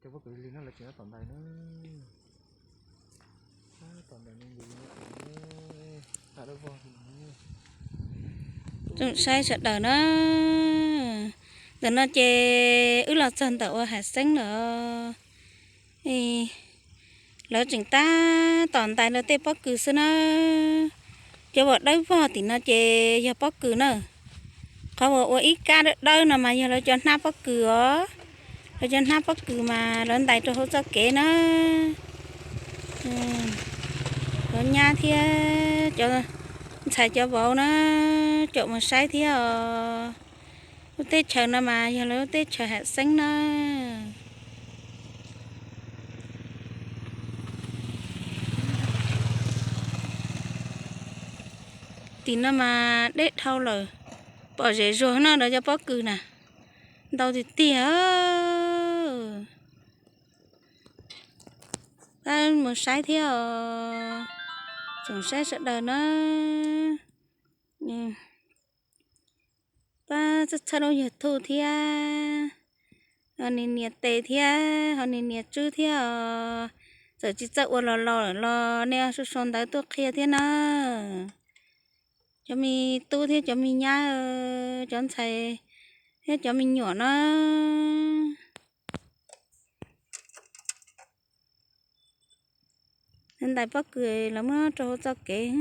Cov pob kws li no lawv tseem nyob tom ntaiv na. Tom ntaiv no nce li no. Tsoom saib sawv daws na, ntawm no ces wb los txog ntawm ua hav xeeb lawm. Lawv tseem tab tom ntais lawv tej pob kws xwb na. Cov uas dawb vog tim no ces yog pob kws na. Qhov uas ua ib kab dawb dawb no mas yog lawv cov hnab pob kws os. Lawv cov hnab pob kws mas lawv ntais rau hauv txoj kev na. Cov nyab thiab cov ntxhais cov vauv na, caum mus saib thiab os. Lub teb chaws no mas yog lawv lub teb chaws hav xeeb na. Tim no mas deb dhau lawm, pom zem zuag no lawv cov pob kws na, ntau tiag tiag. Pab mus saib thiab os, tsoom saib sawv daws na. Pab txhawb txhawb lub YouTube thiab, ho nias nias tes thiab, ho nias nias tswb thiab os. Txawm tsis txawj ua los laus lawm los nej sau sau ntawv tuaj qhia thiab na. Cov me tub thiab cov me nyab, cov ntxhais thiab cov me nyuam na. Ntais pob kws lawv muab rau hauv txoj kev.